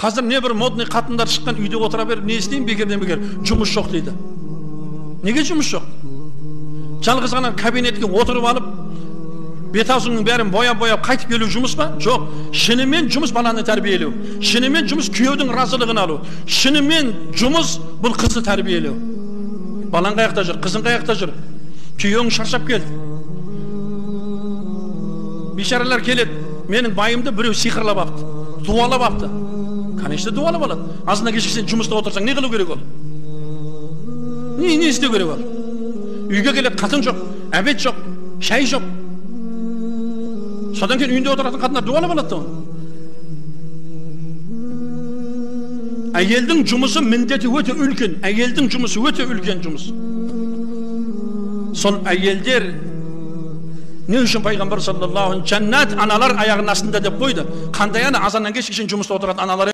Қазір не бір модный қатындар шыққан, үйде отыра беріп, не істеймін, бекерден бекер, жұмыс жоқ дейді. Неге жұмыс жоқ? Жалғыз ғана кабинетке отырып алып, бет аузыңның бәрін бояп-бояп қайтып келу жұмыс па? Жоқ. Шынымен жұмыс баланы тәрбиелеу. Шынымен жұмыс күйеудің разылығын алу. Шынымен жұмыс бұл қызды тәрбиелеу. Балаң қаяқта жүр, қызың қаяқта жүр? Күйеуің шаршап келді. Бейшаралар келеді, менің байымды біреу сиқырлап апты, дуалап апты. Конечно, дуалап алады. Азында кешке сен жұмыста отырсаң, не қылу керек ол? Не істеу керек ол? Үйге келеді, қатын жоқ, обед жоқ, шай жоқ. Содан кейін үйінде отыратын қатындар дуалап алады да оны. Әйелдің жұмысы міндеті өте үлкен. Әйелдің жұмысы өте үлкен жұмыс. Сол әйелдер не үшін пайғамбар саллаллаху алейхи жәннат аналар аяғының астында деп қойды? Қандай ана азаннан кешке шейін жұмыста отыратын аналар